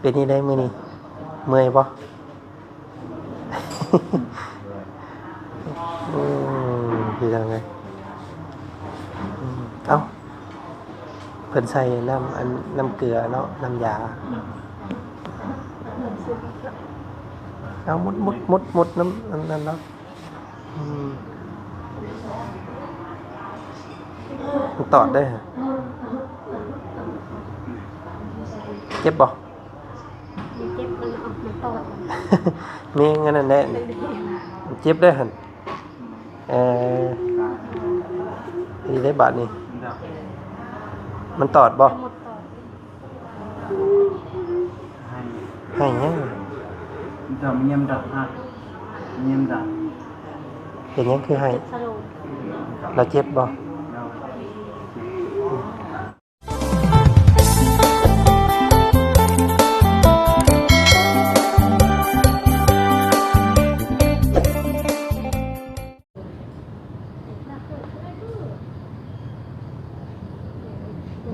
ເປັນຈັ່ງໃດມື້ນີ້ ເມື່ອຍບໍ່? ອືມ ຄືຈັ່ງໃດ? ອືມ ເອົ້າ ເພິ່ນໃສ່ນ້ຳ ອັນ ນ້ຳເກືອເນາະ ນ້ຳຢາ. ເອົາ ໝົດ ໝົດ ໝົດ ໝົດນ້ຳ ອັນນັ້ນເນາະ. ອືມ ມັນຕອດເດ້. ເຈັບບໍ່? ມັນເຈັບ ມັນ ມັນຕອດ. ແມ່ງອັນນັ້ນແຫຼະ ເຈັບເດ້ຫັ້ນ. ເອີ ນີ້ເດ້ບາດນີ້ ມັນຕອດບໍ່? ໃຫ້ຫຍັງ? ເປັນຫຍັງຄືໄຫ້? ລາວເຈັບບໍ່?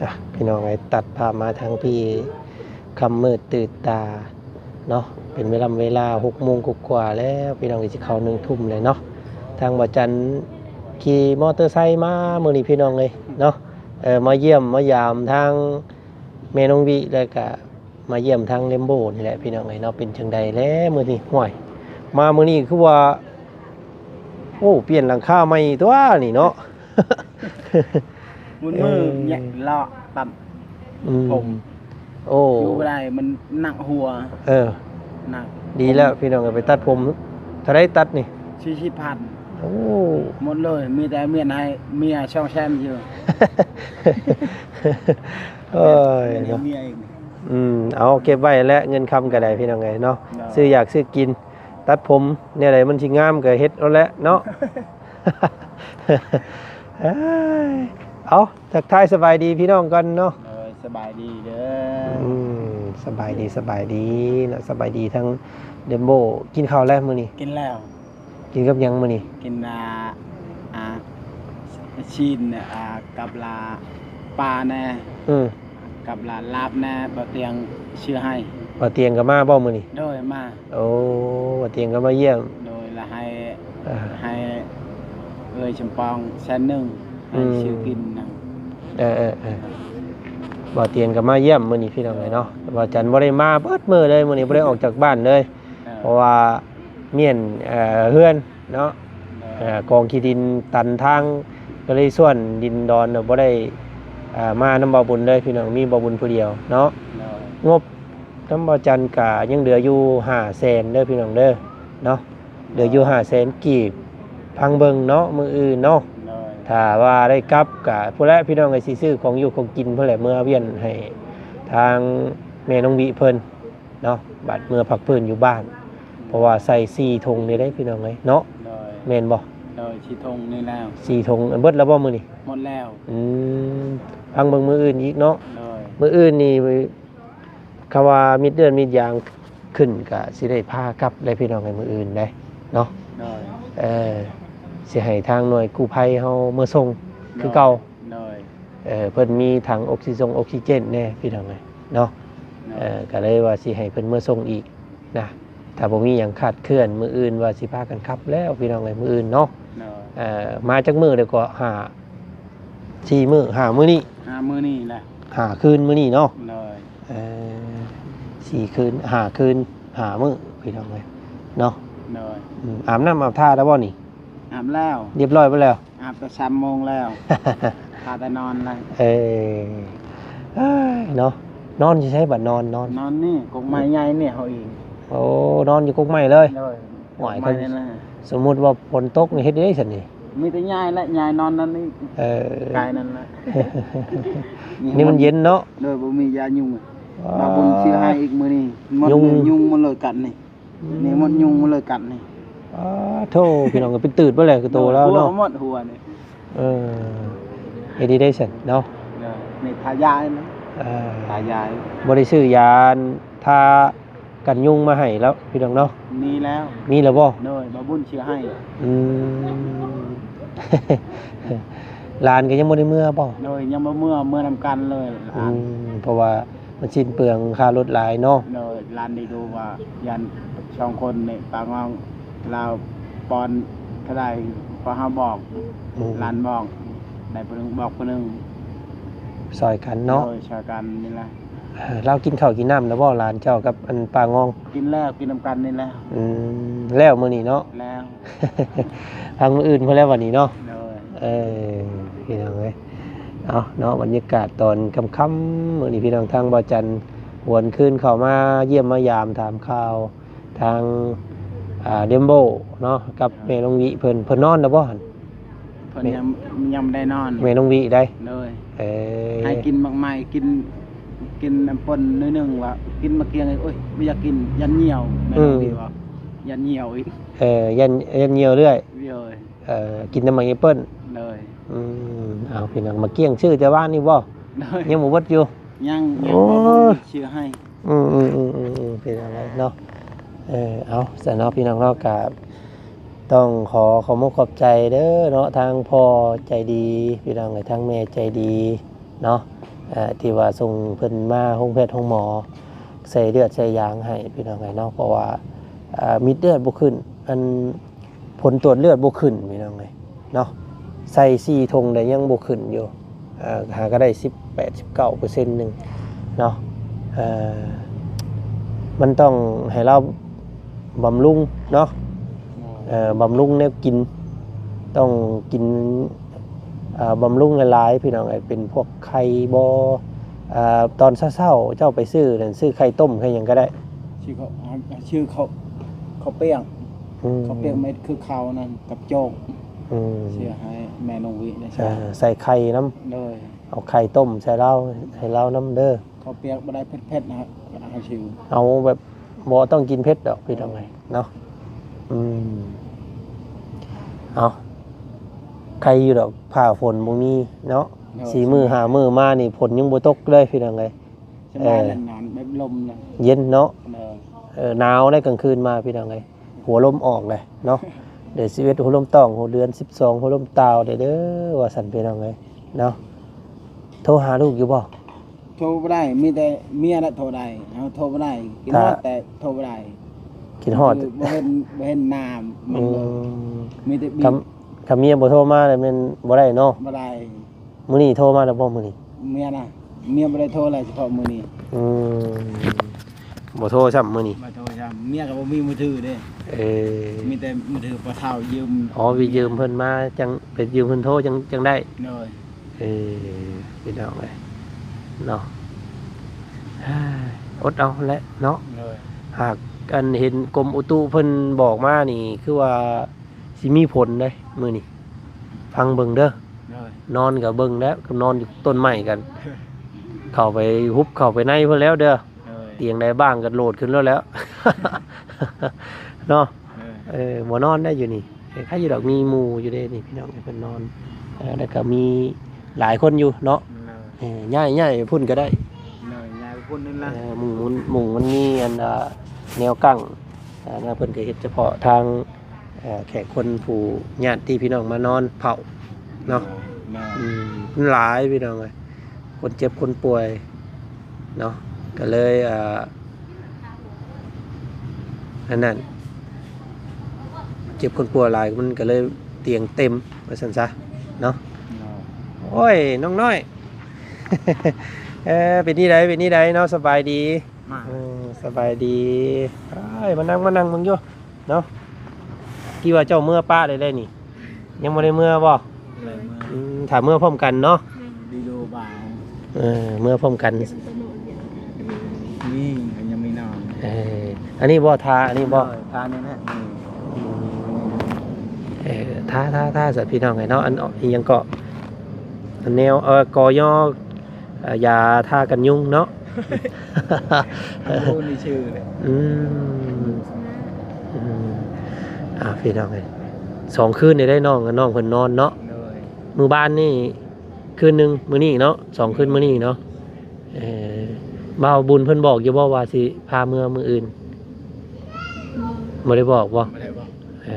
ອ່ະ ພີ່ນ້ອງເອີຍ ຕັດພາບມາທາງພີ້ ຄ່ຳມືດຕື່ນຕາເນາະ ເປັນເວລາ ເວລາຫົກໂມງກວ່າໆແລ້ວ ພີ່ນ້ອງເອີຍ ຊິເຂົ້າໜຶ່ງທຸ່ມແລ້ວເນາະ. ທາງບ່າວຈັນຂີ່ມໍເຕີໄຊມາມື້ນີ້ ພີ່ນ້ອງເອີຍເນາະ ເອີ ມາຢ້ຽມມາຢາມທາງແມ່ນ້ອງວິ ແລ້ວກະ ມາຢ້ຽມທາງເລມໂບນີ້ແຫຼະ ພີ່ນ້ອງເອີຍເນາະ. ເປັນຈັ່ງໃດແລະມື້ນີ້? ຫ້ວຍ ມາມື້ນີ້ຄືວ່າ ໂອ້ ປ່ຽນຫຼັງຄາໃໝ່ຕົວະນີ້ເນາະ. ໝົດມື້ ເອີ ເລາະຕັດ ອືມ ຜົມ ໂອ້ ຢູ່ບໍ່ໄດ້ ມັນໜັກຫົວ. ເອີ ໜັກ ດີແລ້ວ ຜົມ ພີ່ນ້ອງເອີຍ ໄປຕັດຜົມ. ເທົ່າໃດຕັດນີ້? ສີ່ສິບພັນ. ໂອ້ ໝົດເລີຍ ມີແຕ່ເມຍໃຫ້ເມຍສອງແສນຢູ່. ໂອ້ຍ ເມຍໃຫ້ເນາະ ເມຍອີກ. ອືມ ເອົາເກັບໄວ້ແຫຼະ ເງິນຄຳກໍໄດ້ ພີ່ນ້ອງເອີຍເນາະ ເນາະ ຊື້ຢາກຊື້ກິນ ຕັດຜົມ ແນວໃດມັນຊິງາມກໍເຮັດເອົາແຫຼະເນາະ. ເອີຍ ເອົາ ທັກທາຍສະບາຍດີພີ່ນ້ອງກ່ອນເນາະ. ໂດຍ ສະບາຍດີເດີ. ອືມ ສະບາຍດີ ສະບາຍດີເນາະ ສະບາຍດີທາງເລມໂບ. ກິນເຂົ້າແລ້ວມື້ນີ້? ກິນແລ້ວ. ກິນກັບຫຍັງມື້ນີ້? ກິນ ອ່າ ອ່າ ຊີ້ນ ອ່າ ກັບລາ ປາແດ່ ອືມ ກັບລາ ລາບແດ່. ບ່າວຕຽງຊື້ໃຫ້. ບ່າວຕຽງກໍມາບໍ່ມື້ນີ້? ໂດຍ ມາ. ໂອ້ ບ່າວຕຽງກໍມາຢ້ຽມ. ໂດຍ ລະໃຫ້ ອ່າ ໃຫ້ເອື້ອຍສຳປອງແສນໜຶ່ງ ໃຫ້ ອືມ ຊື້ກິນນຳ. ເອີໆໆ ບ່າວຕຽງກໍມາຢ້ຽມມື້ນີ້ ພີ່ນ້ອງເອີຍເນາະ. ບ່າວຈັນບໍ່ໄດ້ມາເບິດມື້ເລີຍ ມື້ນີ້ບໍ່ໄດ້ອອກຈາກບ້ານເລີຍ ເອີ ເພາະວ່າ ມ້ຽນ ເອີ ເຮືອນເນາະ ໂດຍ ເອີ ກອງຂີ້ດິນຕັນທາງ ກໍເລີຍສ່ວນດິນດອນ ບໍ່ໄດ້ ເອີ ມານຳບ່າວບຸນເລີຍ ພີ່ນ້ອງ ມີບ່າວບຸນຜູ້ດຽວເນາະ. ໂດຍ ງົບນຳບ່າວຈັນກະຍັງເຫຼືອຢູ່ຫ້າແສນເດີ ພີ່ນ້ອງເດີເນາະ ເຫຼືອຢູ່ຫ້າແສນກີບ. ຟັງເບິ່ງເນາະ ມື້ອື່ນເນາະ ໂດຍ ຖ້າວ່າໄດ້ກັບກະພຸ້ນແຫຼະ ພີ່ນ້ອງເອີຍ ຊິຊື້ຂອງຢູ່ຂອງກິນພຸ້ນແຫຼະ ເມືອວຽນໃຫ້ທາງແມ່ນ້ອງວິເພິ່ນ ເນາະ ບັດເມືອພັກຟື້ນຢູ່ບ້ານ ເພາະວ່າໃສ່ສີ່ຖົງນີ້ເດ້ພີ່ນ້ອງເອີຍເນາະ. ໂດຍ ແມ່ນບໍ່? ໂດຍ ສີ່ຖົງນີ້ແລ້ວ. ສີ່ຖົງ ເບິດແລ້ວບໍ່ມື້ນີ້? ໝົດແລ້ວ. ອືມ ຟັງເບິ່ງມື້ອື່ນອີກເນາະ. ໂດຍ ມື້ອື່ນນີ້ ຄຳວ່າມິດເດືອນມິດຢາງຂຶ້ນ ກະຊິໄດ້ພາກັບແລ້ວພີ່ນ້ອງເອີຍ ມື້ອື່ນເດ້ເນາະ. ໂດຍ ເອີ ຊິໃຫ້ທາງໜ່ວຍກູ້ໄພເຮົາເມືອສົ່ງຄືເກົ່າ. ໂດຍ ເອີ ເພິ່ນມີຖັງອົກຊີຊົງ ອົກຊີເຈນແດ່ພີ່ນ້ອງເອີຍເນາະ. ໂດຍ ເອີ ກະເລີຍວ່າຊິໃຫ້ເພິ່ນເມືອສົ່ງອີກນະ ຖ້າບໍ່ມີຫຍັງຄາດເຄື່ອນ ມື້ອື່ນວ່າຊິພາກັນກັບແລ້ວພີ່ນ້ອງເອີຍ ມື້ອື່ນເນາະ. ໂດຍ ເອີ ມາຈັກມື້ແລ້ວກໍ? ຫ້າ ສີ່ມື້ ຫ້າມື້ນີ້ ຫ້າມື້ນີ້ແຫຼະ ຫ້າຄືນມື້ນີ້ເນາະ. ໂດຍ ເອີ ສີ່ຄືນ ຫ້າຄືນ ຫ້າມື້ພີ່ນ້ອງເອີຍເນາະ. ໂດຍ ອືມ ອາບນ້ຳອາບທ່າແລ້ວບໍ່ນີ້? ອາບແລ້ວ ຮຽບຮ້ອຍເບິດແລ້ວ. ອາບແຕ່ສາມໂມງແລ້ວ ຖ້າແຕ່ນອນແລ້ວ. ເອີ ເອີຍ ເນາະ ນອນຢູ່ໃສບັດ? ນອນ ນອນ ນອນນີ້ ກົກໄມ້ໃຫຍ່ນີ້ເຮົາເອງ. ໂອ້ ນອນຢູ່ກົກໄມ້ເລີຍ. ໂດຍ ໂອ້ຍ ສົມມຸດວ່າຝົນຕົກນີ້ເຮັດໄດ້ຊັ້ນນີ້? ມີແຕ່ຍ້າຍແຫຼະ ຍ້າຍນອນນັ້ນນີ້. ເອີ ກາຍນັ້ນແຫຼະ ນີ້ມັນເຢັນເນາະ. ໂດຍ ບໍ່ມີຢາຍຸງ. ອໍ ມາບຸນຊື້ໃຫ້ອີກມື້ນີ້. ໝົດ ຍຸງ ຍຸງມັນເລີຍກັດນີ້. ອືມ ນີ້ໝົດຍຸງມັນເລີຍກັດນີ້. ອໍ ໂທ້ ພີ່ນ້ອງ ເປັນຕືດເບິດແຫຼະ ຄືໂຕລາວເນາະ. ຫົວໝົດຫົວນີ້. ເອີ ເຮັດດີໄດ້ຊັ້ນເນາະ. ໂດຍ ນີ້ທາຢານະ. ເອີ ທາຢາ ບໍ່ໄດ້ຊື້ຢາທາກັນຍຸງມາໃຫ້ແລ້ວພີ່ນ້ອງເນາະ. ມີແລ້ວ. ມີແລ້ວບໍ່? ໂດຍ ບ່າວບຸນຊື້ໃຫ້. ອືມ ຫຼານກໍຍັງບໍ່ໄດ້ເມືອບໍ່? ໂດຍ ຍັງບໍ່ເມືອ ເມືອນຳກັນເລີຍ. ອືມ ເພາະວ່າ ມັນສິ້ນເປືອງຄ່າລົດຫຼາຍເນາະ. ໂດຍ ຫຼານນີ້ດູວ່າຢ້ານສອງຄົນນີ້ປາງອງລາວປອນເທົ່າໃດ ພໍເຮົາບອກ ອືມ ຫຼານບອກ ໄດ້ຜູ້ໜຶ່ງບອກຜູ້ໜຶ່ງ ຊ່ອຍກັນເນາະ. ໂດຍ ຊ່ອຍກັນນີ້ແຫຼະ. ເອີ ລາວກິນເຂົ້າກິນນ້ຳແລ້ວບໍ່ ຫຼານເຈົ້າກັບອັນປາງອງ? ກິນແລ້ວ ກິນນຳກັນນີ້ແຫຼະ. ອືມ ແລ້ວມື້ນີ້ເນາະ? ແລ້ວ. ພັງມື້ອື່ນພຸ້ນແລ້ວບັດນີ້ເນາະ. ໂດຍ ເອີ ພີ່ນ້ອງເອີຍ ເອົາເນາະ ບັນຍາກາດຕອນຄ່ຳໆ ມື້ນີ້ພີ່ນ້ອງ ທາງບ່າວຈັນຫວນຄືນເຂົ້າມາຢ້ຽມມາຢາມຖາມຂ່າວທາງ ອ່າ ເຣນໂບເນາະ ກັບແມ່ນ້ອງວິເພິ່ນ. ເພິ່ນນອນແລ້ວບໍ່ຫັ້ນ? ເພິ່ນຍັງ ຍັງບໍ່ໄດ້ນອນ ແມ່ນ້ອງວິໄດ໋. ໂດຍ ເອີ ໃຫ້ກິນໝາກໄມ້ ກິນ ກິນແອບເປິ້ນໜ້ອຍໜຶ່ງ ວ່າກິນໝາກກ້ຽງ ໂອ້ຍ ບໍ່ຢາກກິນ ຢ້ານຫ່ຽວ ແມ່ນ້ອງວິ ອືມ ວ່າຢ້ານຫ່ຽວອີກ. ເອີ ຢ້ານ ຢ້ານຫ່ຽວເລື້ອຍ. ໂດຍ ເອີ ກິນແຕ່ໝາກແອບເປິ້ນ. ໂດຍ ອືມ ເອົາ ພີ່ນ້ອງ ໝາກກ້ຽງຊື້ແຕ່ວານນີ້ບໍ່? ໂດຍ ຍັງບໍ່ເບິດຢູ່? ຍັງ ຍັງ ໂອ້ຍ ບໍ່ມີຊື້ໃຫ້. ອືມໆໆໆ ເປັນຈັ່ງໃດເນາະ. ເອີ ເອົາ ຊັ້ນເນາະ ພີ່ນ້ອງເນາະ ກະຕ້ອງຂໍຂອບມຸກຂອບໃຈເດີເນາະ ທາງພໍ່ໃຈດີ ພີ່ນ້ອງເອີຍ ທາງແມ່ໃຈດີເນາະ ເອີ ທີ່ວ່າສົ່ງເພິ່ນມາໂຮງແພດໂຮງໝໍ ໃສ່ເລືອດໃສ່ຢາງໃຫ້ ພີ່ນ້ອງເອີຍເນາະ. ເພາະວ່າ ເອີ ເມັດເລືອດບໍ່ຂຶ້ນ ອັນ ຜົນຕວດເລືອດບໍ່ຂຶ້ນ ພີ່ນ້ອງເອີຍເນາະ. ໃສ່ສີ່ຖົງໄດ້ຍັງບໍ່ຂຶ້ນຢູ່ ເອີ ຫາກໍໄດ້ສິບແປດ ສິບເກົ້າເປີເຊັນໜຶ່ງເນາະ. ເອີ ມັນຕ້ອງໃຫ້ລາວບຳລຸງເນາະ ເອີ ບຳລຸງແນວກິນ ຕ້ອງກິນ ເອີ ບຳລຸງຫຼາຍໆ ພີ່ນ້ອງເອີຍ ເປັນພວກໄຂ່ບໍ ເອີ ຕອນເຊົ້າໆ ເຈົ້າໄປຊື້ນັ້ນ ຊື້ໄຂ່ຕົ້ມໄຂ່ຫຍັງກໍໄດ້ ຊື້ເຂົ້າ ຊື້ເຂົ້າ ເຂົ້າປຽກ ອືມ ເຂົ້າປຽກເມັດຄືເຂົ້ານັ້ນກັບໂຈກ ອືມ ຊື້ໃຫ້ແມ່ນ້ອງວິໄດ້ ເອີ ໃສ່ໄຂ່ນຳ. ໂດຍ ເອົາໄຂ່ຕົ້ມໃສ່ລາວ ໃຫ້ລາວນຳເດີ. ເຂົ້າປຽກບໍ່ໄດ້ເຜັດໆ ນະ ເອົາແບບບໍ່ຕ້ອງກິນເຜັດດອກ ພີ່ນ້ອງເອີຍເນາະ. ອືມ ເອົາ ໄຄຢູ່ດອກ ຟ້າຝົນບໍ່ມີເນາະ. ໂດຍ ສີ່ມື້ຫ້າມື້ມານີ້ ຝົນຍັງບໍ່ຕົກເລີຍ ພີ່ນ້ອງເອີຍ. ສະບາຍ ເອີ ແລ້ວນອນແບບລົມນະ ເຢັນເນາະ. ໂດຍ ເອີ ໜາວໃດກາງຄືນມາ ພີ່ນ້ອງເອີຍ ຫົວລົມອອກເລີຍເນາະ. ເດືອນສິບເອັດຫົວລົມຕ້ອງ ຫົວເດືອນສິບສອງຫົວລົມຕາວເດີ ເດີ ວ່າຊັ້ນ ພີ່ນ້ອງເອີຍເນາະ. ໂທຫາລູກຢູ່ບໍ່? ໂທບໍ່ໄດ້ ມີແຕ່ເມຍນະໂທໄດ້ ເຮົາໂທບໍ່ໄດ້. ຄິດຮອດ ກະ ແຕ່ໂທບໍ່ໄດ້ ຄິດຮອດ ຄືບໍ່ເຫັນ ບໍ່ເຫັນໜ້າມັນເລີຍ. ອືມ ມີແຕ່ບີບ ຄັນ ຄັນເມຍບໍ່ໂທມາແລ້ວແມ່ນບໍ່ໄດ້ເນາະ. ບໍ່ໄດ້. ມື້ນີ້ໂທມາແລ້ວບໍ່ມື້ນີ້? ເມຍນະ ເມຍບໍ່ໄດ້ໂທເລີຍ ສະເພາະມື້ນີ້. ອືມ ບໍ່ໂທຊ້ຳມື້ນີ້ ບໍ່ໂທຊ້ຳ ເມຍກໍບໍ່ມີມືຖືເດ້. ເອີ ມີແຕ່ມືຖືພໍ່ເຖົ້າຢືມ. ອໍ ໄປຢືມເພິ່ນມາ ຈັ່ງໄປຢືມເພິ່ນໂທ ຈັ່ງ ຈັ່ງໄດ້. ໂດຍ ເອີ ພີ່ນ້ອງເອີຍເນາະ ອົດເອົາແຫຼະເນາະ. ໂດຍ ຫາກອັນເຫັນກົມອຸຕຸເພິ່ນບອກມານີ້ ຄືວ່າຊິມີຝົນເດ້ມື້ນີ້ ຟັງເບິ່ງເດີ. ໂດຍ ນອນກໍເບິ່ງແລ້ວ ນອນຢູ່ຕົ້ນໄມ້ກັນ ເຂົ້າໄປ ຮຸບເຂົ້າໄປໃນພຸ້ນແລ້ວເດີ. ໂດຍ ຕຽງໃດບ້າງກໍໂລດຂຶ້ນໂລດແລ້ວເນາະ. ເອີ ເອີ ບໍ່ນອນໄດ້ຢູ່ນີ້ ເອີ ໃຄຢູ່ດອກ ມີໝູ່ຢູ່ເດ້ນີ້ ພີ່ນ້ອງເພິ່ນນອນ. ເອີ ແລ້ວກໍມີຫຼາຍຄົນຢູ່ເນາະ. ໂດຍ ເອີ ຍ້າຍ ຍ້າຍໄປພຸ້ນກໍໄດ້. ໂດຍ ຍ້າຍໄປພຸ້ນນັ້ນລະ. ເອີ ມຸ້ງມັນ ມຸ້ງມັນມີອັນ ອ່າ ແນວກັ້ງ ອ່າ ເພິ່ນກໍເຮັດສະເພາະທາງ ເອີ ແຂກຄົນຜູ້ຍາດຕິພີ່ນ້ອງມານອນເຝົ້າເນາະ. ໂດຍ ໂດຍ ອືມ ມັນຫຼາຍ ພີ່ນ້ອງເອີຍ ຄົນເຈັບຄົນປ່ວຍເນາະ ກໍເລີຍ ອ່າ ອັນນັ້ນ ເຈັບຄົນປ່ວຍຫຼາຍ ມັນກໍເລີຍຕຽງເຕັມວ່າຊັ້ນຊະເນາະ. ໂດຍ ໂອ້ຍ ນ້ອງນ້ອຍ ເອີ ເປັນຈັ່ງໃດ ເປັນຈັ່ງໃດເນາະ ສະບາຍດີ? ມາ ເອີ ສະບາຍດີ. ອ້າຍ ມານັ່ງ ມານັ່ງເບິ່ງຢູ່ ເນາະ ທີ່ວ່າເຈົ້າເມືອປະໄດ້ໄດ໋ນີ້ ຍັງບໍ່ໄດ້ເມືອບໍ່? ບໍ່ໄດ້ເມືອ. ອືມ ຖ້າເມືອພ້ອມກັນເນາະ. ດີໂດບາງ ເອີ ເມືອພ້ອມກັນ. ນີ້ກໍຍັງມີນອນ. ເອີ ອັນນີ້ບໍ່ ທ່າ ອັນນີ້ບໍ່? ເອີ ທ່ານີ້ນະ. ອືມ ເອີ ທ່າ ທ່າ ທ່າ ສະ ພີ່ນ້ອງເອີຍເນາະ. ອັນ ອີ່ຫຍັງເກາະ ອັນແນວ ເອີ ກ ຍ ອ່າ ຢາທາກັນຍຸງເນາະ. ອັນນີ້ຊື່ເລີຍ. ອືມ ອືມ ອ່າ ພີ່ນ້ອງເອີຍ ສອງຄືນນີ້ໄດ້ນ້ອງ ນ້ອງເພິ່ນນອນເນາະ. ໂດຍ ມື້ວານນີ້ຄືນໜຶ່ງ ມື້ນີ້ເນາະ ສອງຄືນມື້ນີ້ເນາະ. ເອີ ບ່າວບຸນເພິ່ນບອກຢູ່ບໍ່ວ່າຊິພາເມືອມື້ອື່ນ? ບໍ່ ບໍ່ໄດ້ບອກບໍ່? ບໍ່ໄດ້ບອກ. ເອີ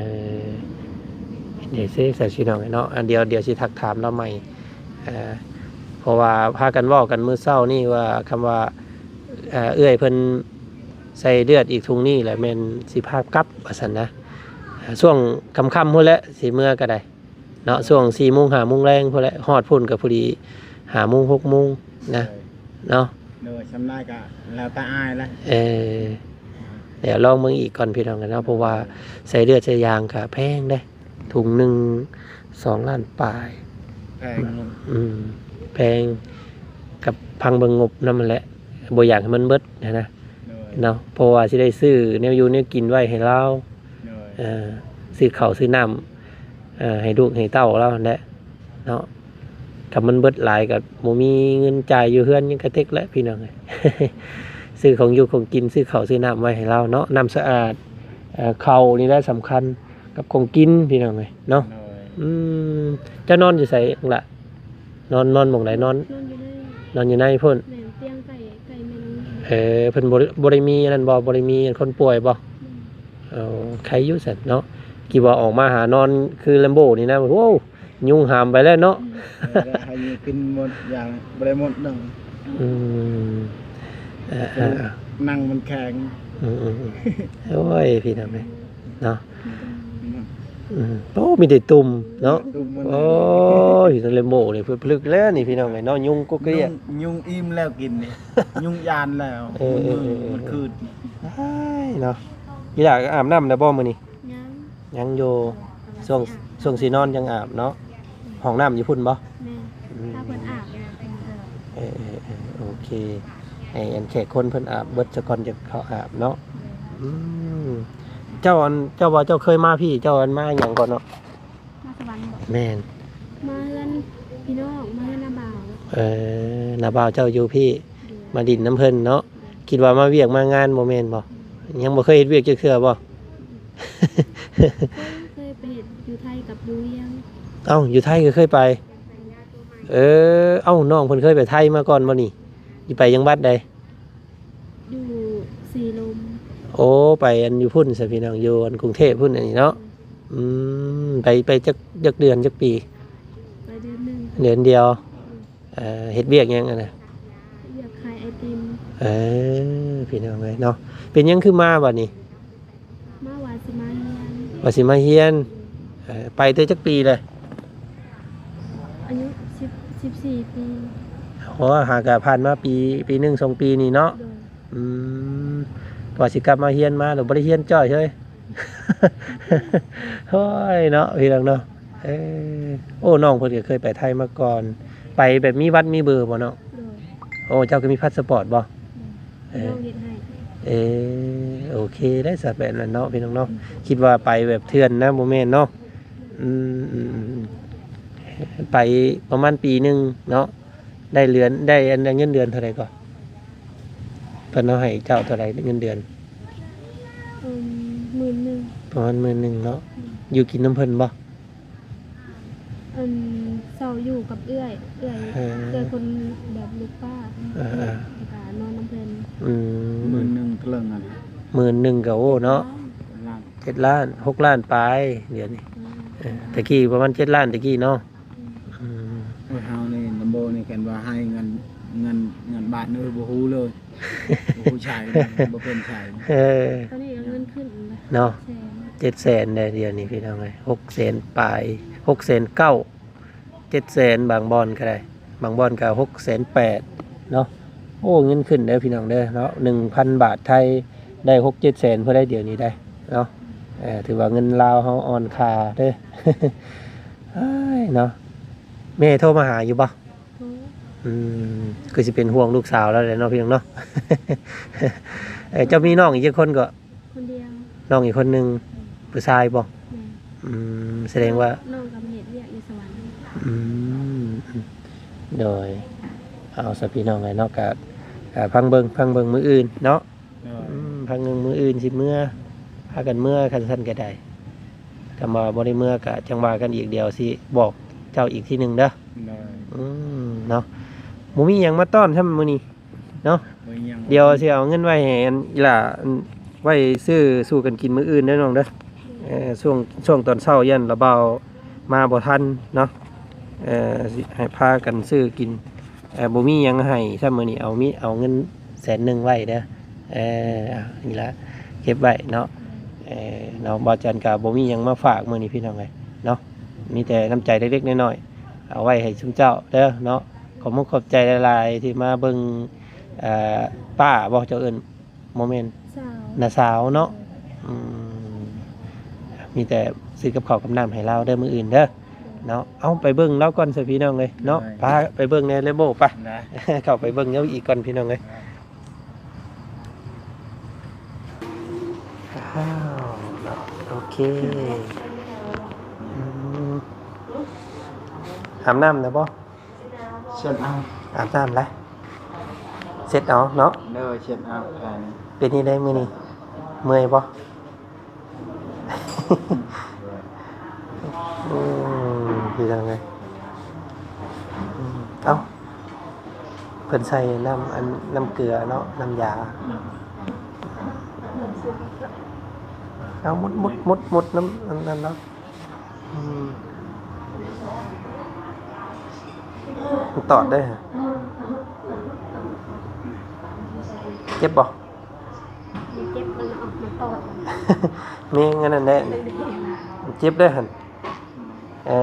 ເດເຊ ສະ ພີ່ນ້ອງເນາະ. ອັນດຽວ ດຽວຊິທັກຖາມລາວໃໝ່. ເອີ ເພາະວ່າພາກັນເວົ້າກັນມື້ເຊົ້ານີ້ວ່າ ຄຳວ່າ ອ່າ ເອື້ອຍເພິ່ນໃສ່ເລືອດອີກທຸງນີ້ແຫຼະ ແມ່ນຊິພາກັບວ່າຊັ້ນນະ. ອ່າ ຊ່ວງຄ່ຳໆພຸ້ນແຫຼະ ຊິເມືອກໍໄດ້ເນາະ ຊ່ວງສີ່ໂມງ ຫ້າໂມງແລງພຸ້ນແຫຼະ ຮອດພຸ້ນກໍພໍດີຫ້າໂມງ ຫົກໂມງນະ ໂດຍ ເນາະ. ໂດຍ ສ່ຳຫຼາຍກໍແລ້ວແຕ່ອ້າຍແຫຼະ. ເອີ ດຽວລອງເບິ່ງອີກກ່ອນພີ່ນ້ອງເນາະ ເພາະວ່າໃສ່ເລືອດໃສ່ຢາງກໍແພງເດ້. ທຸງໜຶ່ງສອງລ້ານປາຍ ແພງເນາະ. ອືມ ແພງ ກັບພັງເບິ່ງງົບນຳຫັ້ນແຫຼະ ບໍ່ຢາກໃຫ້ມັນເບິດຫັ້ນນະ ໂດຍ ເນາະ ເພາະວ່າຊິໄດ້ຊື້ແນວຢູ່ແນວກິນໄວ້ໃຫ້ລາວ ໂດຍ ເອີ ຊື້ເຂົ້າຊື້ນ້ຳ ເອີ ໃຫ້ລູກໃຫ້ເຕົ້າລາວຫັ້ນແຫຼະເນາະ. ຄັນມັນເບິດຫຼາຍກໍບໍ່ມີເງິນຈ່າຍຢູ່ເຮືອນ ຍັງກະເຕັກແຫຼະພີ່ນ້ອງເອີຍ ຊື້ຂອງຢູ່ຂອງກິນ ຊື້ເຂົ້າຊື້ນ້ຳໄວ້ໃຫ້ລາວເນາະ ນ້ຳສະອາດ ເອີ ເຂົ້ານີ້ແຫຼະສຳຄັນ ກັບຂອງກິນພີ່ນ້ອງເອີຍເນາະ. ໂດຍ ອືມ ເຈົ້ານອນຢູ່ໃສລະ? ນອນ ນອນໝ່ອງໃດ? ນອນ ນອນຢູ່ໃນ ນອນຢູ່ໃນພຸ້ນ. ແມ່ນ ຕຽງໃກ້ ໃກ້ແມ່ນ. ເອີ ເພິ່ນບໍ່ ບໍ່ໄດ້ມີອັນນັ້ນບໍ່? ບໍ່ໄດ້ມີອັນຄົນປ່ວຍບໍ່? ແມ່ນ. ເອີ ໄຄຢູ່ຊັ້ນເນາະ ຄິດວ່າອອກມາຫານອນຄືແລມໂບນີ້ນະ ໂອ້ ຍຸງຫາມໄປແລ້ວເນາະ. ເອີ ແລ້ວໃຫ້ກິນໝົດຢ່າງ ບໍ່ໄດ້ໝົດໜຶ່ງ. ອືມ ເອີ ເອີ ໜັງມັນແຂງ. ອືມໆໆ ໂອ້ຍ ພີ່ນ້ອງເອີຍເນາະ. ອືມ ອືມ ໂອ້ ມີແຕ່ຕຸ່ມເນາະ. ຕຸ່ມມັນ ໂອ້ຍ ເຣນໂບນີ້ ເພິ່ນຜະລຶກແລ້ວນີ້ພີ່ນ້ອງເອີຍເນາະ ຍຸງກົກກະເລຍ ຍຸງ ຍຸງອີ່ມແລ້ວກິນນີ້ ຍຸງຢ້ານແລ້ວ. ເອີ ມື້ ເອີ ເອີ ມື້ຄືນ ອ້າຍເນາະ. ອີຫຼ້າອາບນ້ຳແລ້ວບໍ່ມື້ນີ້? ຍັງ ຍັງຢູ່ ເອີ ຊ່ວງ ຊ່ວງຊິອາບ ຊ່ວງຊິນອນຈັ່ງອາບເນາະ. ອືມ ຫ້ອງນ້ຳຢູ່ພຸ້ນບໍ່? ແມ່ນ. ອືມ ຖ້າເພິ່ນອາບ ເອີ ເອີ ເອີ ໂອເຄ ໃຫ້ອັນແຂກຄົນເພິ່ນອາບເບິດຊະກ່ອນ ຈັ່ງເຂົ້າອາບເນາະ. ອືມ ເຈົ້າອັນ ເຈົ້າວ່າເຈົ້າເຄີຍມາພີ້ ເຈົ້າອັນມາຫຍັງກ່ອນເນາະ? ມາສະຫວັນບໍ? ແມ່ນ. ມາເຮືອນພີ່ນ້ອງ ມາເຮືອນນ້າບ່າວ. ເອີ ນ້າບ່າວເຈົ້າຢູ່ພີ້. ໂດຍ. ມາດິນນຳເພິ່ນເນາະ. ໂດຍ. ຄິດວ່າມາວຽກມາງານບໍ່ແມ່ນບໍ? ອືມ. ຍັງບໍ່ເຄີຍເຮັດວຽກຈັກເທື່ອບໍ? ອືມ. ເຄີຍ ເຄີຍໄປເຮັດຢູ່ໄທກັບຢູ່ວຽງ. ເອົ້າ ຢູ່ໄທກໍເຄີຍໄປ? ເອີ ເອົ້າ ນ້ອງເພິ່ນເຄີຍໄປໄທມາກ່ອນບໍ່ນີ້? ຢູ່ ໄປຫຍັງ ວັດໃດ? ຢູ່ສີລົມ. ໂອ້ ໄປອັນຢູ່ພຸ້ນຊະພີ່ນ້ອງ ຢູ່ອັນກຸງເທບພຸ້ນອັນນີ້ເນາະ. ອືມ. ອືມ ໄປ ໄປຈັກ ຈັກເດືອນ ຈັກປີ? ໄປເດືອນໜຶ່ງ. ເດືອນດຽວ. ອືມ. ເອີ ເຮັດວຽກຫຍັງອັນນະ? ເຮັດວຽກຂາຍໄອຕິມ. ເອີ ພີ່ນ້ອງເອີຍເນາະ ເປັນຫຍັງຄືມາບັດນີ້? ມາວ່າຊິມາຮຽນ. ວ່າຊິມາຮຽນ. ເອີ ໄປແຕ່ຈັກປີແລ້ວ? ອາຍຸສິບ ສິບສີ່ປີ. ໂອ້ ຫາກະຜ່ານມາປີ ປີໜຶ່ງສອງປີນີ້ເນາະ. ໂດຍ. ອືມ ວ່າຊິກັບມາຮຽນມາແລ້ວບໍ່ໄດ້ຮຽນຈ້ອຍເຮີ້ຍ. ໂອ້ຍເນາະ ພີ່ນ້ອງເນາະ. ເອີ ໂອ້ ນ້ອງເພິ່ນກໍເຄີຍໄປໄທມາກ່ອນ ໄປແບບມີວັດມີເບີບໍ່ເນາະ? ໂດຍ. ໂອ້ ເຈົ້າກໍມີພາສະປອດບໍ່? ແມ່ນ. ເອີ ນ້ອງເຮັດໃຫ້. ເອີ ໂອເຄໄດ້ສະ ແບບນັ້ນເນາະ ພີ່ນ້ອງເນາະ. ອືມ. ຄິດວ່າໄປແບບເຖື່ອນນະ ບໍ່ແມ່ນເນາະ. ອືມ ອືມ ອືມ ໄປປະມານປີໜຶ່ງເນາະ ໄດ້ເດືອນ ໄດ້ອັນ ໄດ້ເງິນເດືອນເທົ່າໃດກໍ? ເພິ່ນເອົາໃຫ້ເຈົ້າເທົ່າໃດເງິນເດືອນ? ເອີ ໝື່ນໜຶ່ງ. ປະມານໝື່ນໜຶ່ງເນາະ. ອືມ. ຢູ່ກິນນຳເພິ່ນບໍ່? ອັນ ເຊົ່າຢູ່ກັບເອື້ອຍ ເອື້ອຍ ເອີ ເອື້ອຍຄົນແບບລູກປ້າ. ເອີ ເອີ ແລ້ວກໍນອນນຳເພິ່ນ. ອືມ. ໝື່ນໜຶ່ງເທົ່າໃດຫັ້ນ? ໝື່ນໜຶ່ງກໍ ໂອ້ ເນາະ ເຈັດລ້ານ ເຈັດລ້ານ ຫົກລ້ານປາຍດຽວນີ້. ອືມ. ເອີ ແຕ່ກີ້ປະມານເຈັດລ້ານແຕ່ກີ້ເນາະ. ອືມ. ອືມ. ໂອ້ຍ ເຮົານີ້ ນຳໂບນີ້ ຄັນວ່າໃຫ້ເງິນ ເງິນ ເງິນບາດນີ້ ບໍ່ຮູ້ເລີຍ ບໍ່ຮູ້ໃຊ້ ບໍ່ເປັນໃຊ້. ເອີ ຕອນນີ້ກໍເງິນຂຶ້ນນະ ເນາະ. ແສນ ເຈັດແສນແດ່ດຽວນີ້ ພີ່ນ້ອງເອີຍ ຫົກແສນປາຍ ຫົກແສນເກົ້າ ເຈັດແສນ ບາງບ່ອນກໍໄດ້ ບາງບ່ອນກໍຫົກແສນແປດເນາະ. ໂອ້ ເງິນຂຶ້ນເດີພີ່ນ້ອງເດີເນາະ ໜຶ່ງພັນບາດໄທໄດ້ຫົກເຈັດແສນພຸ້ນໃດດຽວນີ້ໄດ໋ເນາະ. ເອີ ຖືວ່າເງິນລາວເຮົາອ່ອນຄ່າເດີ. ເອີຍເນາະ ແມ່ໂທມາຫາຢູ່ບໍ່? ໂທ. ອືມ ຄືຊິເປັນຫ່ວງລູກສາວລາວແຫຼະເນາະ ພີ່ນ້ອງເນາະ. ເອີ ເຈົ້າມີນ້ອງອີກຈັກຄົນກໍ? ຄົນດຽວ. ນ້ອງອີກຄົນໜຶ່ງ. ອືມ. ຜູ້ຊາຍບໍ່? ແມ່ນ. ອືມ ສະແດງວ່າ ນ້ອງກໍເຮັດວຽກຢູ່ສະຫວັນ. ອືມ ໂດຍ ເອົາຊະພີ່ນ້ອງເອີຍເນາະ ກະ ກະຟັງເບິ່ງ ຟັງເບິ່ງມື້ອື່ນເນາະ. ໂດຍ. ອືມ ພັກໜຶ່ງມື້ອື່ນຊິເມືອ ພາກັນເມືອ ຄັນຊັ້ນກໍໄດ້. ຄັນວ່າບໍ່ໄດ້ເມືອກໍຈັ່ງວ່າກັນອີກ ດຽວຊິບອກເຈົ້າອີກທີໜຶ່ງເດີ. ໂດຍ. ອືມ ເນາະ ບໍ່ມີຫຍັງມາຕ້ອນຊ້ຳມື້ນີ້ເນາະ. ບໍ່ມີຫຍັງ. ດຽວຊິເອົາເງິນໄວ້ໃຫ້ອັນອີ່ຫຼ້າ ອັນ ໄວ້ຊື້ສູ່ກັນກິນມື້ອື່ນເດີນ້ອງເດີ. ເອີ ຊ່ວງ ຊ່ວງຕອນເຊົ້າຢ້ານລາວບ່າວມາບໍ່ທັນເນາະ. ເອີ ຊິໃຫ້ພາກັນຊື້ກິນ. ເອີ ບໍ່ມີຫຍັງໃຫ້ຊ້ຳມື້ນີ້ ເອົາມີ ເອົາເງິນ ແສນໜຶ່ງໄວ້ເດີ. ເອີ ນີ້ລະ ເກັບໄວ້ເນາະ. ເອີ ເນາະ ບ່າວຈັນກໍບໍ່ມີຫຍັງມາຝາກມື້ນີ້ພີ່ນ້ອງເອີຍເນາະ, ມີແຕ່ນ້ຳໃຈເລັກໆນ້ອຍໆ ເອົາໄວ້ໃຫ້ຊຸມເຈົ້າເດີເນາະ. ຂອບມຸກຂອບໃຈຫຼາຍໆ ທີ່ມາເບິ່ງ ເອີ ປ້າບໍ ເຈົ້າເອີ້ນ ບໍ່ແມ່ນ ສາວ ນ້າສາວເນາະ. ເອີ ອືມ ມີແຕ່ຊື້ກັບເຂົ້າກັບນ້ຳໃຫ້ລາວເດີ ມື້ອື່ນເດີເນາະ. ເອົາ ໄປເບິ່ງລາວກ່ອນຊະພີ່ນ້ອງເອີຍເນາະ. ໂດຍ ພາໄປເບິ່ງແດ່ເລໂບ ໄປ ໄດ້ ເຂົ້າໄປເບິ່ງລາວອີກກ່ອນພີ່ນ້ອງເອີຍ. ໄດ້ ອ້າວ ເນາະ ໂອເຄ. ອືມ ອາບນ້ຳແລ້ວບໍ່? ເຊັດເອົາ ອາບນ້ຳແລ້ວ ເຊັດເອົາເນາະ. ໂດຍ ເຊັດເອົາ ແຜນ ເປັນຈັ່ງໃດມື້ນີ້ ເມື່ອຍບໍ່? ອືມ ພີ່ນ້ອງເອີຍ ອືມ ເອົ້າ ເພິ່ນໃສ່ນ້ຳ ອັນ ນ້ຳເກືອເນາະ ນ້ຳຢາ. ເອົາ ມຸດໆໆໆ ນ້ຳອັນນັ້ນເນາະ. ອືມ ມັນຕອດເດ້. ເຈັບບໍ່? ມັນເຈັບ ມັນ ມັນຕອດ. ແມ່ງອັນນັ້ນແຫຼະ ມັນເຈັບເດ້ຫັ້ນ. ເອີ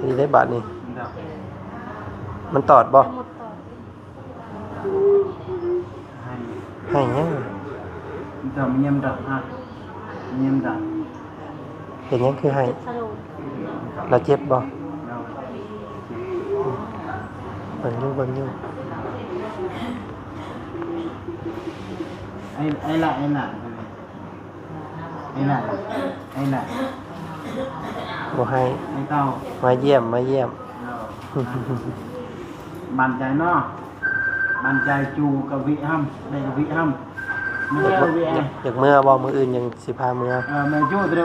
ນີ້ໄດ້ບາດນີ້ ມັນຕອດບໍ່? ໄຫ້ຫຍັງ? ເປັນຫຍັງຄືໄຫ້? ລາວເຈັບບໍ່? ເບິ່ງຢູ່ ເບິ່ງຢູ່. ໄອ້ ໄອ້ລະ ໄອ້ລະ. ໄອ້ນະ ໄອ້ນະ ບໍ່ໃຫ້ ໃຫ້ເຂົາ ມາຢ້ຽມ ມາຢ້ຽມ. ເອີ ໝັ້ນໃຈເນາະ ໝັ້ນໃຈ. ຈູກະວິຫ້ຳ ໄດ້ກະວິຫ້ຳ ມື້ອື່ນ ຢາກເມືອບໍ່? ມື້ອື່ນຍັງຊິພາເມືອ. ເອີ ແມ່ນ ຈູເດີ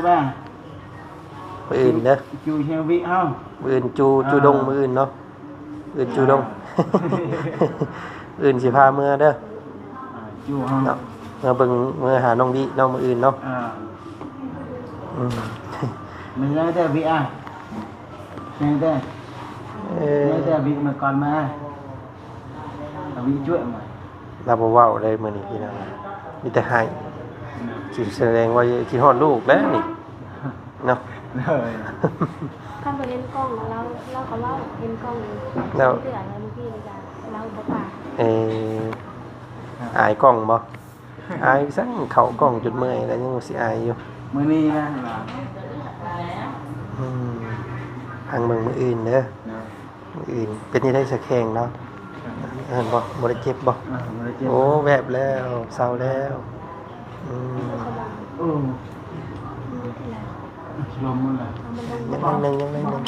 ມື້ອື່ນເດີ ຈູເຮວິເຮົາ ມື້ອື່ນ ຈູ ຈູດົງ ມື້ອື່ນເນາະ. ອື່ນຈູດົງ ອື່ນຊິພາເມືອເດີ ອ່າ ຢູ່ເຮົາເນາະ. ເມືອເບິ່ງ ເມືອຫານ້ອງບິເນາະ ມື້ອື່ນເນາະ. ອ່າ ອືມ ແມ່ນແຕ່ບິ ອ່າ ແມ່ນແຕ່ ເອີ ແມ່ນແຕ່ບິ ມາກ່ອນມາ ອາບິຊ່ວຍມາ. ລາວບໍ່ເວົ້າເລີຍມື້ນີ້ພີ່ນ້ອງ ມີແຕ່ໄຫ້ ຊິສະແດງວ່າຄິດຮອດລູກແລ້ວນີ້ເນາະ. ໂດຍ ຄັນບໍ່ເຫັນກ້ອງລາວ ລາວກໍເວົ້າ ເຫັນກ້ອງ ແລ້ວ ເທື່ອລາວ ເມື່ອກີ້ນີ້ກໍລາວບໍ່ປາກ. ເອີ ອາຍກ້ອງບໍ່? ອາຍສັງ ເຂົ້າກ້ອງຈົນເມື່ອຍແລ້ວ ຍັງຊິອາຍຢູ່. ມື້ນີ້ນະ ອືມ ຟັງເບິ່ງມື້ອື່ນເດີ. ໂດຍ ມື້ອື່ນເປັນຈັ່ງໃດສະແຂ່ງເນາະ? ເອີ ບໍ່ ບໍ່ໄດ້ເຈັບບໍ່? ອ່າ ບໍ່ໄດ້ເຈັບ. ໂອ້ ແວບແລ້ວ ເຊົາແລ້ວ. ອືມ ອືມ ລົມມັນລະ ຍັງໜ້ອຍໜຶ່ງ ຍັງໜ້ອຍໜຶ່ງ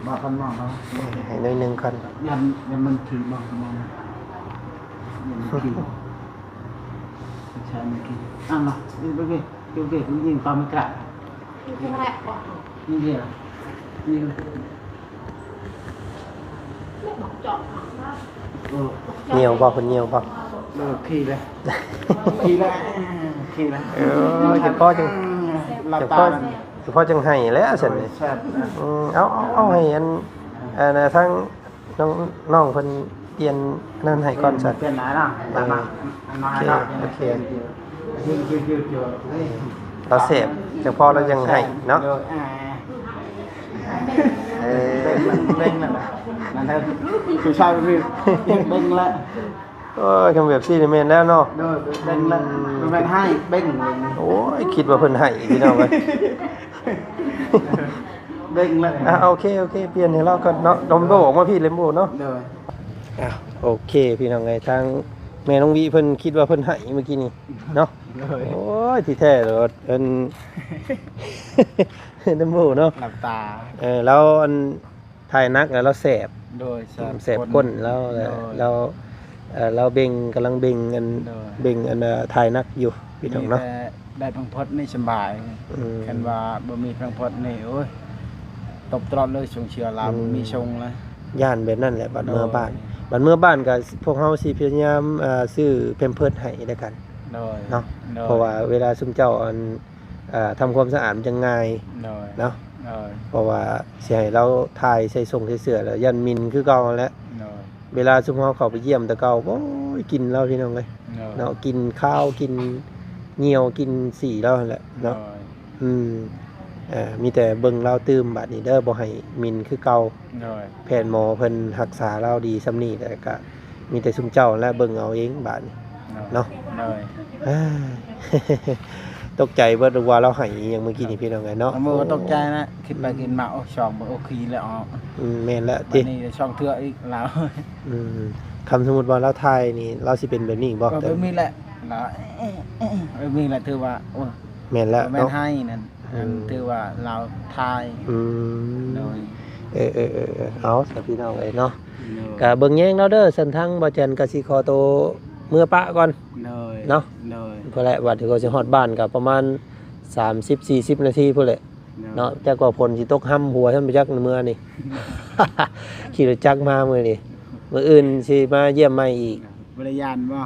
ບາກກັນມາ ເອີ ໃຫ້ໜ້ອຍໜຶ່ງກ່ອນ. ຢ້ານ ຢ້ານມັນຖືກບາງ ບາງ ຢ້ານມັນຖືກ ໃຊ້ມັນຖືກ. ອ່ານລະ ໂອເຄ ໂອເຄ ຍິງຕາມໄກ. ນີ້ເດ ນີ້ ຍ່ຽວບໍ່? ເພິ່ນຍ່ຽວບໍ່? ເອີ ຂີ່ແລ້ວ ຂີ່ແລ້ວ ຂີ່ແລ້ວ. ເອີ ຈະພໍຈັ່ງ ຫຼັບຕາ ຈະພໍຈັ່ງໄຫ້ແລ້ວຊັ້ນນີ້. ອືມ ເອົາ ເອົາ ເອົາໃຫ້ອັນ ອັນ ທາງ ນ້ອງ ນ້ອງເພິ່ນປ່ຽນນັ້ນໃຫ້ກ່ອນຊັ້ນ. ປ່ຽນຫຼາຍລະ ເອີ ໂອເຄ ໂອເຄ. ລາວແສບ ຈັກພໍລາວຍັງໃຫ້ເນາະ. ໂດຍ ເອີ ເບິ່ງແລ້ວ ຜູ້ຊາຍເບິ່ງແລ້ວ. ໂອ້ຍ ຄັນແບບຊີ້ນີ້ແມ່ນແລ້ວເນາະ. ໂດຍ ເບິ່ງແລ້ວ ອືມ ບໍ່ແມ່ນໃຫ້ ເບິ່ງ. ໂອ້ຍ ຄິດວ່າເພິ່ນໃຫ້ພີ່ນ້ອງເອີຍ. ເບິ່ງແລ້ວ ອ່າ ໂອເຄ ໂອເຄ ປ່ຽນໃຫ້ລາວກ່ອນເນາະ. ລຳໂບອອກມາພີ້ ລຳໂບເນາະ. ໂດຍ ອ່າ ໂອເຄ ພີ່ນ້ອງເອີຍ ທາງແມ່ນ້ອງວິເພິ່ນຄິດວ່າເພິ່ນໃຫ້ມື້ກີ້ນີ້ເນາະ. ໂດຍ ໂອ້ຍ ທີ່ແທ້ລະເພິ່ນ ລຳໂບເນາະ ຫຼັບຕາ. ເອີ ລາວອັນ ຖ່າຍໜັກແລ້ວລາວແສບ. ໂດຍ ແສບ ແສບກົ້ນລາວ. ໂດຍ ແລ້ວ ເອີ ລາວເບັ່ງ ກຳລັງເບັ່ງອັນ ໂດຍ ເບັ່ງອັນ ເອີ ຖ່າຍໜັກຢູ່ພີ່ນ້ອງເນາະ. ມີແຕ່ໄດ້ພັງພອດນີ້ສະບາຍ. ອືມ ຄັນວ່າບໍ່ມີພັງພອດນີ້ ໂອ້ຍ ຕົບຕະຫຼອດເລີຍ ຊົງເຊຍລາວ ອືມ ບໍ່ມີຊົງລະ. ຢ້ານແບບນັ້ນແຫຼະ ບັດເມືອບ້ານ. ໂດຍ ບັດເມືອບ້ານກໍພວກເຮົາຊິພະຍາຍາມ ເອີ ຊື້ແພມເພີດໃຫ້ແລ້ວກັນ. ໂດຍ ເນາະ. ໂດຍ ເພາະວ່າເວລາຊຸມເຈົ້າອັນ ອ່າ ທຳຄວາມສະອາດມັນຈັ່ງງ່າຍ. ໂດຍ ເນາະ. ໂດຍ ເພາະວ່າຊິໃຫ້ລາວຖ່າຍໃສ່ສົ້ງໃສ່ເສື້ອແລ້ວຢ້ານໝິ່ນຄືເກົ່າຫັ້ນແຫຼະ. ໂດຍ ເວລາຊຸມເຮົາເຂົ້າໄປຢ້ຽມແຕ່ເກົ່າ ໂອ້ຍ ກິ່ນລາວພີ່ນ້ອງເອີຍ ໂດຍ ເນາະ ກິ່ນຄາວ ກິ່ນຍ່ຽວ ກິ່ນສີລາວຫັ້ນແຫຼະເນາະ ໂດຍ ອືມ ເອີ ມີແຕ່ເບິ່ງລາວຕື່ມບາດນີ້ເດີ ບໍ່ໃຫ້ໝິ່ນຄືເກົ່າ ໂດຍ ແພດໝໍເພິ່ນຮັກສາລາວດີສ່ຳນີ້ ແລ້ວກະມີແຕ່ຊຸມເຈົ້າແຫຼະເບິ່ງເອົາເອງບາດນີ້ ໂດຍ ເນາະ ໂດຍ ເອີ ຕົກໃຈເບິດ ວ່າລາວໄຫ້ອີ່ຫຍັງມື້ກີ້ນີ້ພີ່ນ້ອງເອີຍເນາະ ເອີ ໂອ້ ຕົກໃຈນະ ຄິດໄປຄິດມາ ໂອ້ ສອງມື້ ໂອ້ ຂີ້ແລ້ວອອກ ອືມ ແມ່ນແຫຼະຕິ ບາດນີ້ສອງເທື່ອອີກລາວ ອືມ ຄັນສົມມຸດວ່າລາວຖ່າຍນີ້ ລາວຊິເປັນແບບນີ້ບໍ່? ກໍແບບນີ້ແຫຼະ ລາວ ແບບນີ້ແຫຼະ ຖືວ່າ ໂອ້ຍ ແມ່ນແລ້ວ ບໍ່ແມ່ນ ເນາະ ໄຫ້ນັ້ນ ອືມ ອັນ ຖືວ່າລາວຖ່າຍ ອືມ ໂດຍ ເອີໆໆ ເອົາ ສະພີ່ນ້ອງເອີຍເນາະ ໂດຍ ກະເບິ່ງແຍງເນາະເດີ ສັນທາງບ່າວຈັນກະຊິຂໍໂຕເມືອປະກ່ອນ ໂດຍ ເນາະ ໂດຍ ພຸ້ນແຫຼະ ບາດນີ້ກໍຊິຮອດບ້ານກະປະມານສາມສິບ ສີ່ສິບນາທີພຸ້ນແຫຼະ ໂດຍ ເນາະ ຈັກວ່າຝົນຊິຕົກຮຳຫົວຊັ້ນບໍ່ຈັກເມືອນີ້ ຂີ່ລົດຈັກມາມື້ນີ້ ມື້ອື່ນຊິມາຢ້ຽມໃໝ່ອີກ ບໍ່ໄດ້ຢ້ານບໍ່?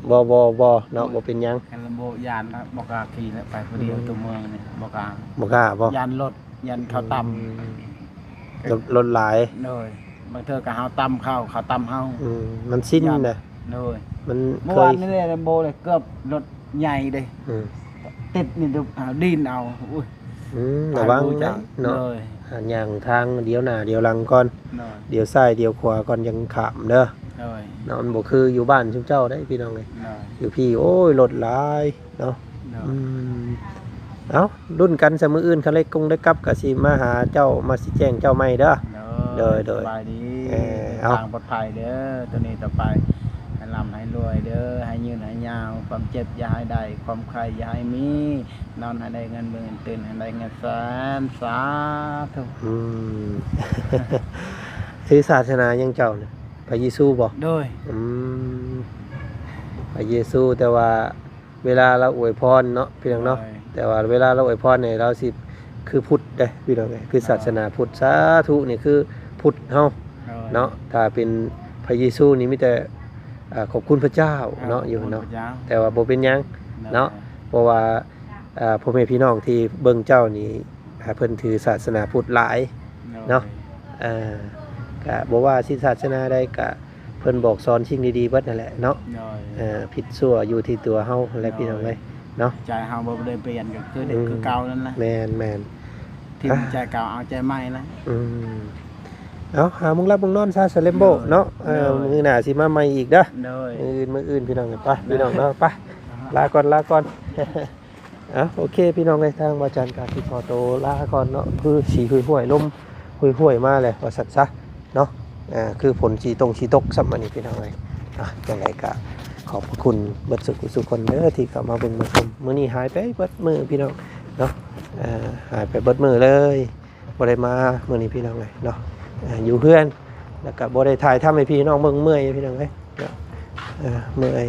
ບໍ່ ບໍ່ ບໍ່ເນາະ ໂອ້ຍ ບໍ່ເປັນຫຍັງ ຄັນລະບໍ່ຢ້ານລະ ບໍ່ກ້າຂີ່ລະ ໄປຜູ້ດຽວ ອືມ ຕົວເມືອງນີ້ ບໍ່ກ້າ ບໍ່ກ້າບໍ່? ຢ້ານລົດ ຢ້ານເຂົາຕຳ ອືມ ລົດ ລົດຫຼາຍ ໂດຍ ບາງເທື່ອກໍເຮົາຕຳເຂົາ ເຂົາຕຳເຮົາ ອືມ ມັນຊິນນະ ໂດຍ ມັນ ເມື່ອວານນີ້ແຫຼະ ບໍ່ໄດ້ ເກືອບລົດໃຫຍ່ເດ້ ອືມ ຕິດນີ້ ເອົາ ດີນເອົາ ໂອ້ຍ ອືມ ລະວັງເດີເນາະ ໂດຍ ອ່າ ຍ່າງທາງດຽວໜ້າດຽວຫຼັງກ່ອນ ໂດຍ ດຽວຊ້າຍດຽວຂວາກ່ອນຈັ່ງຂ້າມເດີ ໂດຍ ເນາະ ມັນບໍ່ຄືຢູ່ບ້ານຊຸມເຈົ້າເດ້ພີ່ນ້ອງເອີຍ ໂດຍ ຢູ່ພີ້ ໂອ້ຍ ລົດຫຼາຍເນາະ ໂດຍ ອືມ ເອົ້າ ລຸ້ນກັນຊະ ມື້ອື່ນຄັນໄດ້ກົງໄດ້ກັບກະຊິມາຫາເຈົ້າ ມາຊິແຈ້ງເຈົ້າໃໝ່ເດີ ໂດຍ ໂດຍ ໂດຍ ສະບາຍດີ ເອີ ເດີນທາງປອດໄພເດີ ຕໍ່ນີ້ຕໍ່ໄປ ໃຫ້ລ່ຳໃຫ້ລວຍເດີ ໃຫ້ຍືນໃຫ້ຍາວ ຄວາມເຈັບຢ່າໃຫ້ໄດ້ ຄວາມໄຂ້ຢ່າໃຫ້ມີ ນອນໃຫ້ໄດ້ເງິນໝື່ນ ຕື່ນໃຫ້ໄດ້ເງິນແສນ ສາທຸ ອືມ ຖືສາສະໜາຫຍັງເຈົ້ານະ? ພະເຢຊູບໍ? ໂດຍ ອືມ ພະເຢຊູ ແຕ່ວ່າເວລາລາວອວຍພອນເນາະ ພີ່ນ້ອງເນາະ ໂດຍ ແຕ່ວ່າເວລາລາວອວຍພອນນີ້ ລາວຊິຄືພຸດເດ້ ພີ່ນ້ອງເອີຍ ຄື ໂດຍ ສາສະໜາພຸດ ສາທຸນີ້ຄືພຸດເຮົາ ໂດຍ ເນາະ ຖ້າເປັນພະເຢຊູນີ້ມີແຕ່ ອ່າ ຂອບຄຸນພະເຈົ້າເນາະ ໂດຍ ຢູ່ເນາະ ຂອບຄຸນພະເຈົ້າ ແຕ່ວ່າບໍ່ເປັນຫຍັງ ໂດຍ ເນາະ ເພາະວ່າ ອ່າ ພໍ່ແມ່ພີ່ນ້ອງທີ່ເບິ່ງເຈົ້ານີ້ ອ່າ ເພິ່ນຖືສາສະໜາພຸດຫຼາຍ ໂດຍ ເນາະ ເອີ ກະບໍ່ວ່າຊິສາສະໜາໃດ ກະເພິ່ນບອກສອນສິ່ງດີໆເບິດນັ້ນແຫຼະເນາະ ໂດຍ ເອີ ຜິດຊົ່ວຢູ່ທີ່ຕົວເຮົາແຫຼະ ໂດຍ ພີ່ນ້ອງເອີຍເນາະ ໃຈເຮົາບໍ່ໄດ້ປ່ຽນ ກໍຄື ອືມ ຄືເກົ່ານັ້ນແຫຼະ ແມ່ນໆ ທີ່ໃຈເກົ່າ ເອົາໃຈໃໝ່ລະ ອືມ ເອົາ ຫາມຸງຫຼັບມຸງນອນຊະ ສະເລັມໂບ ໂດຍ ເນາະ ເອີ ໂດຍ ມື້ໜ້າຊິມາໃໝ່ອີກເດີ ໂດຍ ມື້ອື່ນ ມື້ອື່ນ ພີ່ນ້ອງ ໄປ ໂດຍ ພີ່ນ້ອງເນາະ ໄປ ລາກ່ອນ ລາກ່ອນ. ອ່ະ ໂອເຄ ພີ່ນ້ອງເອີຍ ທາງບ່າວຈັນກໍຊິຂໍໂຕລາກ່ອນເນາະ ຄືສີຫ້ວຍໆ ລົມຫ້ວຍໆ ມາແລ້ວວ່າຊັ້ນຊະເນາະ ອ່າ ຄືຝົນຊິຕົງຊິຕົກຊ້ຳ ອັນນີ້ ພີ່ນ້ອງເອີຍ ອ່ະ ຈັ່ງໃດກໍຂອບພະຄຸນເບິດສຸຂູສຸຄົນເດີ ທີ່ເຂົ້າມາເບິ່ງມາຊົມ ມື້ນີ້ຫາຍໄປເບິດມື້ ພີ່ນ້ອງເນາະ ອ່າ ຫາຍໄປເບິດມື້ເລີຍ ບໍ່ໄດ້ມາມື້ນີ້ ພີ່ນ້ອງເອີຍເນາະ ອ່າ ຢູ່ເຮືອນ ແລ້ວກໍບໍ່ໄດ້ຖ່າຍທຳໃຫ້ພີ່ນ້ອງເບິ່ງ ເມື່ອຍ ພີ່ນ້ອງເອີຍເນາະ ອ່າ ເມື່ອຍ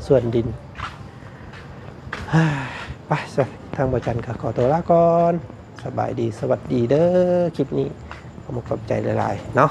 ສ່ວນດິນ ໄປຊະ ທາງບ່າວຈັນກໍຂໍຕົວລາກ່ອນ ສະບາຍດີ ສະຫວັດດີເດີ ຄລິບນີ້ ຂອບອົກຂອບໃຈຫຼາຍໆເນາະ.